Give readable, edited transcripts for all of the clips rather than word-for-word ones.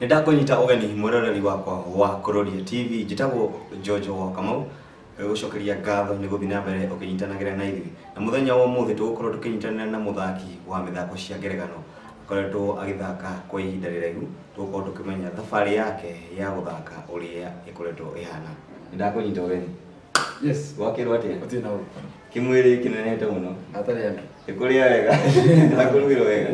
Nĩ ndakũnyita ũgeni mwĩroreri wakwa wa Kuroria TV. Njĩtagwo Jojo wa Kamau. Gũcokeria ngatho nĩ gũthiĩ na mbere ũkĩnyitanagĩra na ithuĩ. Na mũthenya wa ũmũthĩ tũgũkorwo tũkĩnyitanĩra na mũthaki wa mĩthako cia ngerekano akoretwo agĩthaka kwa ihinda rĩraihu. Tũgũkorwo tũkĩmenya thabarĩ yake ya gũthaka ũrĩa ĩkoretwo ĩhana. Nĩ ndakũnyita ũgeni. Yes. Wakĩrwo atĩa? Gũtirĩ na ũru. Kĩmwĩrĩ kĩnenehete mũno. Hatarĩ andũ. Ĩkũrĩa wega. Na kũrugĩrwo wega.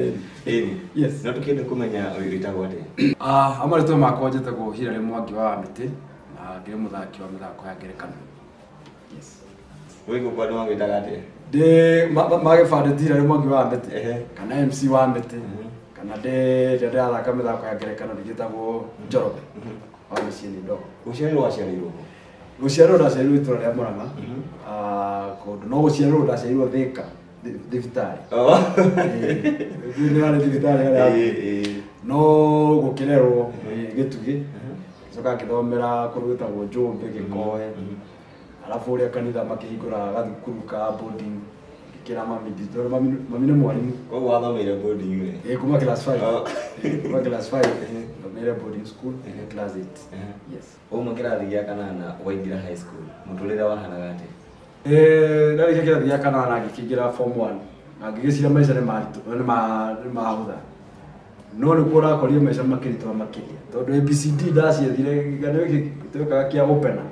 Ĩni. Yes. No tũkĩenda kũmenya wĩtagwo atĩa? Amarĩtwa makwa njĩtagwo Hilary Mwangi wa Mĩtĩ na ngĩrĩ mũthaki wa mĩthako ya ngerekano. Yes. Wĩ gũkũ andũ magwĩtaga atĩa? Ndĩ magĩbandĩ ti Hilary Mwangi wa Mĩtĩ Ehe. kana MC wa Mĩtĩ kana ndĩ rĩrĩa ndĩrathaka mĩthako ya ngerekano ndĩgĩtagwo Njoroge wa mĩciĩ-inĩ ndogo. Gũciarirwo waciarirwo kũ? Gũciarwo ndaciarirwo itũra rĩa Murang'a. Kũndũ no gũciarwo ndaciarirwo Thika thibitarĩ. Oh. Nĩ harĩ thibitarĩ harĩa Ĩĩ, ĩĩ. no gũkĩrerwo Gĩtugĩ, gĩcoka ngĩthomera kũndũ gwĩtagwo Njũmbĩ Gĩkoe, arabu ũrĩa kanitha makĩhingũra gathukuru ka boarding ngĩkĩra mami tondũ mami nĩ mwarimũ. Koguo wathomeire boarding we? Ĩĩ, kuma class 5. Oh. Ĩĩ, kuma class 5 thomeire boarding school nginya class 8. Yes. Wauma kĩrathi gĩa kanana waingĩra high school, mũtũrĩre wahanaga atĩa? Ndarĩkia kĩrathi gĩa kanana ngĩkĩingĩra form 1 na ngĩgĩciria maica nĩ maritũ nĩ mahũtha, no nĩkuo ũrakorire maica makĩritũha makĩria tondũ ABCD ndaciethire gĩkĩ twekaga kĩa opener,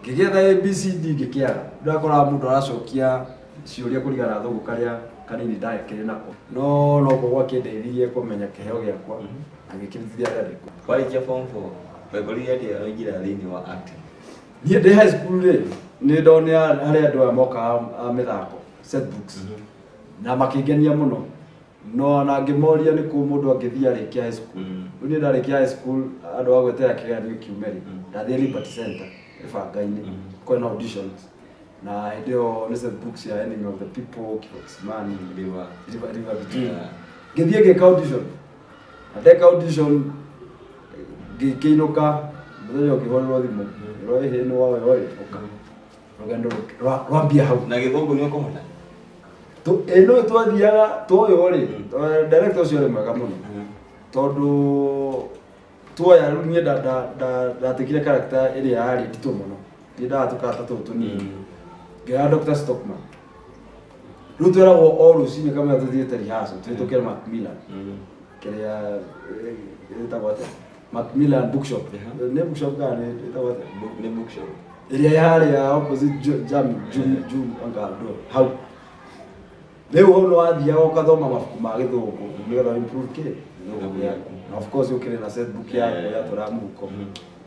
ngĩgĩetha ABCD ngĩkĩaga. Ndakoraga mũndũ aracokia ciũria kũringana na thũgũ karĩa kanini ndakĩrĩ nako, no nokuo gwakĩndeithirie kũmenya kĩheo gĩakwa na gĩkĩrutithia rĩandĩko. Warĩkia form 4 wekorire atĩa waingĩra thĩinĩ wa acting? Niĩ ndĩ high school rĩ, nĩ ndonire harĩ andũ aya mokaga a mĩthako set books na makĩngenia mũno, no ona ngĩmoria nĩ kũ mũndũ angĩthiĩ arĩkia high school. Rĩu niĩ ndarĩkia high school andũ a gwetera kĩgeranio kiume rĩ, ndathiĩ Liberty Center ĩbanga-inĩ kwĩna auditions, na hĩndĩ ĩyo nĩ set books ya Enemy of the People, Kifo Kisimani, River. River Between. Yeah. Ngĩthiĩ ngĩka audition na ndeka audition ngĩkĩinũka mũthenya ũkĩhũrĩrwo thimũ ĩrwo ĩhĩ nĩ wawe oĩ ũka rũgendo rwambia hau. Na gĩthũngũ nĩ ũkũhota? Ĩno twathiaga tuoywo rĩ, director ũcio arĩ mwega mũno tondũ tuoya rĩu niĩ ndatikire character ĩrĩa yarĩ nditũ mũno, niĩ ndagatũkarata tũtũ tũnini ngĩoya Dr. Stockman. Rĩu tweragwo o rũcinĩ kamũira tũthiĩte rehearsal tũhĩtũkĩre Macmillan kĩrĩa ĩtagwo atĩa, Macmillan Bookshop. Nĩ bookshop kana nĩ ĩtagwo atĩa? Nĩ bookshop ĩrĩa ĩ harĩa opposite Jam Jum Jum Angado hau. Rĩu hau nĩ wathiaga ũkathoma mabuku ma gĩthũngũ nĩgetha improve kĩ gĩthũngũ gĩaku, na of course ũkĩrĩ na set book yaku yatwara mũhuko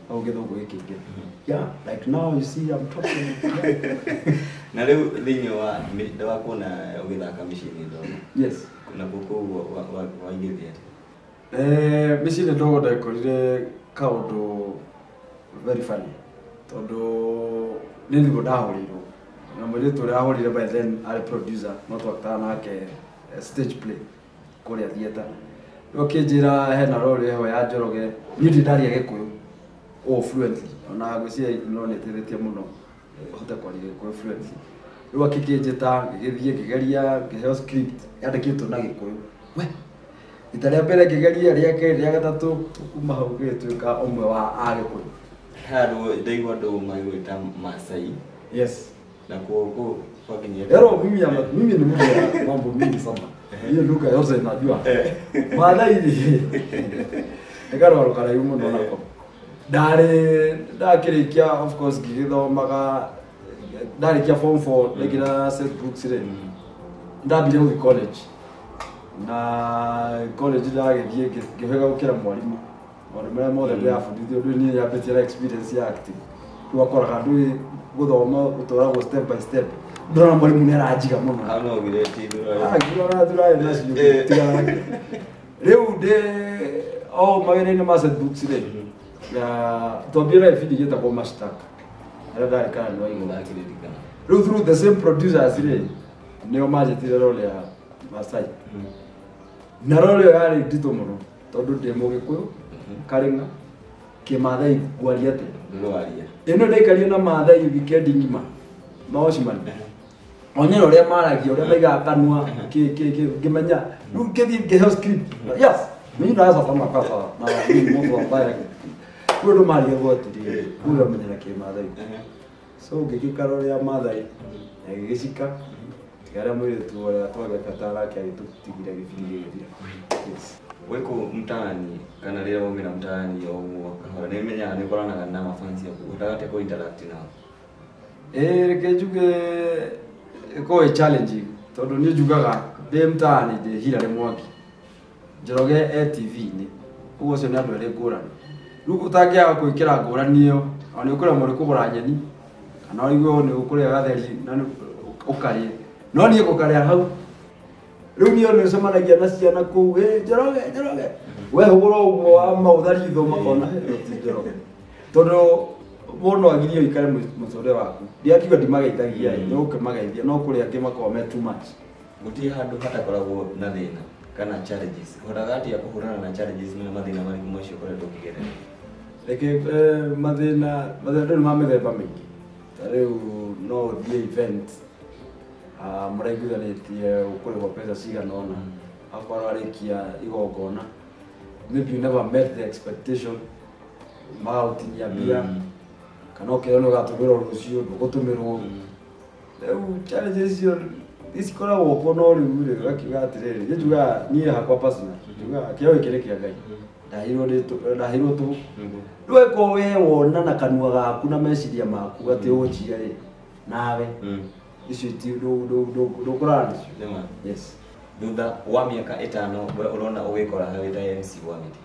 hau gĩthũngũ gĩkĩingĩra. Yeah, like now you see I'm talking. Yeah. Na rĩu thĩinĩ wa ndawakuona ũgĩthaka mĩciĩ-inĩ ndogo. Yes. Na kũu waingĩrire atĩa? Mĩciĩ-inĩ ndogo ndekorire kaũndũ very funny tondũ nĩ thimũ ndahũrĩirwo na mũirĩtu ũrĩa ahũrire by then arĩ producer no twakĩtaga nake stage play kũrĩa theatre. Rĩu akĩnjĩra hena role ĩho ya Njoroge, niĩ ndirĩ ndaria Gĩkũyũ ũũ fluently, ona ngwĩciria no nĩ ĩteithĩtie mũno hote kwaria Gĩkũyũ fluently. Rĩu akĩkĩnjĩta ngĩgĩthiĩ ngĩgeria ngĩheo script yandĩkĩtwo na Gĩkũyũ. We rita rĩa mbere ngĩgeria, rĩa kerĩ, rĩa gatatũ, kuma hau ngĩgĩtuĩka ũmwe wa Agĩkũyũ. Handũ ndaigua andũ magĩgwĩta Masai. Yes. Na kũu gwakinyia Ero mimi ya mimi ni mtu ya mambo mingi sana. Hiyo lugha yote najua. Mathai rĩ nĩ karwaro karaihu mũno nako. Ndarĩ ndakĩrĩkia of course ngĩgĩthomaga ndarĩkia form 4 ndaingĩra set books rĩ, ndambire gũthiĩ college. Na college ndagĩthiĩ ngĩhĩga gũkĩra mwarimũ. Maũndũ marĩa mothe ndĩrabundithio ndũĩ niĩ nyambĩtie na experience ya acting. Rĩu wakoraga ndũĩ gũthoma ũtwaragwo step by step. Ndĩrona mwarimũ nĩ aranjiga mũno. Hau no ugire ti thura. Ah, ngĩrora thura nacio tigana. Rĩu ndĩ o mawĩra-inĩ ma set books rĩ, twambire na gĩbindi gĩtagwo Mashtaka harĩa ndarĩ karani wa igoti. Ndakĩririkana. Rĩu through the same producers rĩ, nĩo manjĩtire role ya Masai. Na role ĩyo yarĩ nditũ mũno tondũ ndĩ Mũgĩkũyũ, Karĩng'a, Kĩmathai ngwaria atĩa? Ndũrwaria. Ĩno ndaikarire na Mathai weekend ng'ima maocimani onyera ũrĩa maragia ũrĩa maigaga kanua ngĩmenya rĩu ngĩthiĩ ngĩheo script. Yes. Mimi naweza kama kasa na mimi mtu ambaye kule mali ya atĩrĩrĩ kule menyera kĩmathai. So ngĩgĩikara ũrĩa Mathai na gĩgĩcika tiga mũirĩtu ũrĩa twagĩkata nake agĩtũtigire gĩbindi gĩgĩthira. Yes. Wĩkũ mtaani kana rĩrĩa waumĩra mtaani o ũguo kahora nĩ menyaga nĩ ũkoranaga na mafansi aku ũhotaga atĩa kũ interact nao? Reke njuge ĩkoragwo ĩ challenging tondũ niĩ njugaga ndĩ mtaani ndĩ Hilary Mwangi Njoroge e TV-inĩ ũguo ũcio nĩ andũ erĩ ngũrani. Rĩu ũtangĩaga gwĩkĩra ngũrani ĩyo ona nĩ ũkũremwo nĩ kũgũra nyeni kana ũigue nĩ ũkũrĩa gatheri na ũkarĩe no niĩ ngũkarĩa hau. Rĩu niĩ nĩ ũcemanagia na ciana kũu Njoroge Njoroge wehũgũra ũguo wa maũtha ritho makona ti Njoroge tondũ mũndũ agirie ũikare mũtũrĩre waku. Ndiakiuga ndimageithagia nĩ ũkĩmageithia no kũrĩ angĩ makoragwo me too much. Gũtirĩ handũ hatakoragwo na thĩna kana challenges. Ũhotaga atĩa kũhũrana na challenges na mathĩna marĩkũ macio ũkoretwo ũkĩgerera? Reke mathĩna mathĩna nĩ ma mĩthemba mĩingĩ. Ta rĩu no ũthiĩ event mũraiguithanĩtie ũkũrĩhwo mbeca cigana ũna akorwo arĩkia igongona maybe you never met the expectation magagũtinia mbia kana ũkerwo nĩ ũgatũmĩrwo rũciũ ndũgũtũmĩrwo. Rĩu challenges icio nĩcikoragwo kuo no rĩu rĩ ũgakiuga atĩrĩrĩ niĩ njugaga niĩ hakwa personal njugaga kĩo gĩkĩ nĩ kĩa Ngai ndaheirwo tũhũ. Rĩu angĩkorwo we wona na kanua gaku na meciria maku atĩ ũnjia rĩ nawe icio ndũkũrara nacio. Yes. Thutha wa mĩaka ĩtano we ũrona ũgĩkora wĩ ta MC wa mĩtĩ?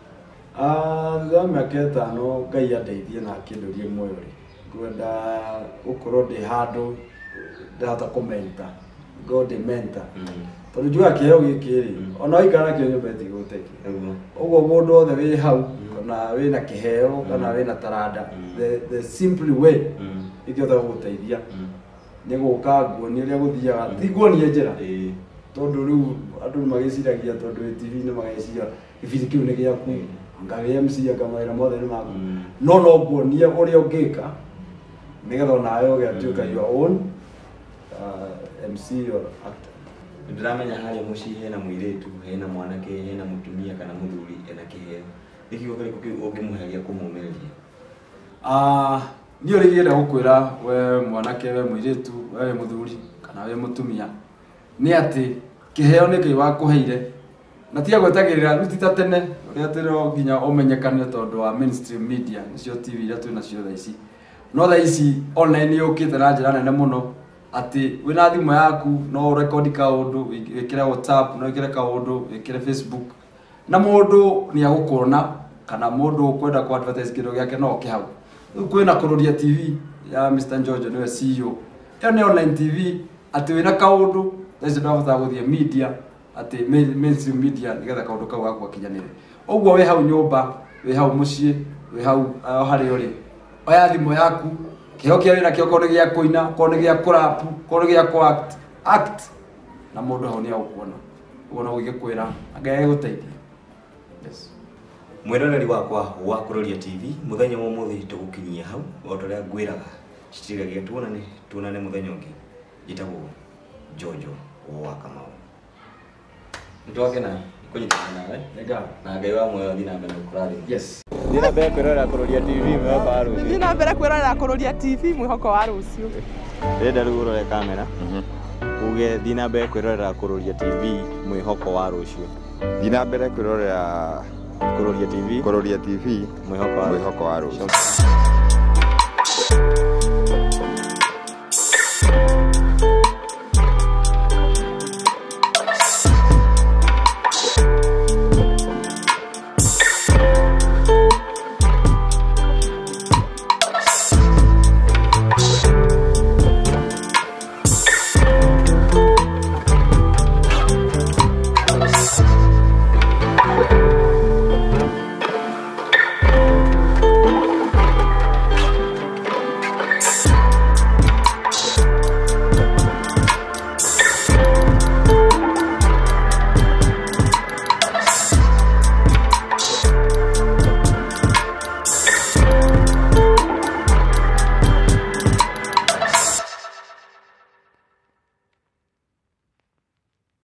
Thutha wa mĩaka ĩtano Ngai andeithie na akĩndũrie muoyo rĩ ngwenda gũkorwo ndĩ handũ ndahota kũmenta ngorwo ndĩ mentor tondũ njugaga kĩheo gĩkĩ rĩ ona waikara nakĩo nyũmba ĩtigũgũteithia. Ũguo mũndũ wothe wĩ hau kana wĩna kĩheo kana wĩna taranda the simple way ĩngĩhota gũgũteithia nĩ gũka nguonie ũrĩa gũthiaga ti nguonie njĩra tondũ rĩu andũ nĩ magĩciragia tondũ wĩ TV-inĩ mageciria gĩbindi kĩu nĩ gĩaku anga wĩ MC anga mawĩra mothe nĩ maku no no nguonie ũrĩa ũngĩka nĩgetha onawe ũgatuĩka your own MC or actor. Ndĩramenya harĩa mũciĩ hena mũirĩtu hena mwanake hena mũtumia kana mũthuri ena kĩheo nĩ kiugo kĩrĩkũ kĩu ũngĩmũhe gĩa kũmũmĩrĩria? Niĩ ũrĩa ingĩenda gũkwĩra we mwanake we mũirĩtu we mũthuri kana we mũtumia nĩ atĩ kĩheo nĩ Ngai wakũheire na tiga gwetagĩrĩra rĩu ti ta tene ũrĩa atĩ no nginya ũmenyekane tondũ wa mainstream media nĩcio TV iria twĩ nacio thaa ici no thaa ici online yũkĩte na njĩra nene mũno atĩ wĩna thimũ yaku no ũrekondi kaũndũ wĩkĩre WhatsApp no wĩkĩre kaũndũ wĩkĩre Facebook na mũndũ nĩ agũkuona kana mũndũ ũkwenda kũ advertise kĩndũ gĩake no oke hau. Rĩu kwĩna Kũrũria TV ya Mr. Njojo nĩwe CEO ĩyo nĩ online TV atĩ wĩna kaũndũ thaa ici ndũrabatara gũthiĩ media atĩ mainstream media nĩgetha kaũndũ kau gaku gakinyanĩre. Ũguo wĩ hau nyũmba wĩ hau mũciĩ wĩ hau harĩa ũrĩ oya thimũ yaku kĩheo kĩrĩa wĩnakĩo korwo nĩ gĩa kũina korwo nĩ gĩa kũrapu korwo nĩ gĩa kũ act act na mũndũ hau nĩ agũkuona. Ũguo no gũgĩkwĩra Ngai agũteithie. Yes. Mwĩroreri wakwa wa Kũrũria TV mũthenya wa ũmũthĩ tũgũkinyia hau o ta ũrĩa ngwĩraga citiragia tuonane mũthenya ũngĩ. Njĩtagwo Njonjo wa Kamau. Nĩtwakena kũnyitana nawe na Ngai wa muoyo athiĩ na mbere gũkũrathima. Yes. Thiĩ na mbere kwĩrorera Kũrũria TV mwĩhoko wa rũciũ. Thiĩ na mbere kwĩrorera Kũrũria TV mwĩhoko wa rũciũ. Ndĩrenda rĩu ũrore kamera uge thiĩ na mbere kwĩrorera Kũrũria TV mwĩhoko wa rũciũ. Thiĩ na mbere kwĩrorera Kũrũria TV Kũrũria TV mwĩhoko wa rũciũ.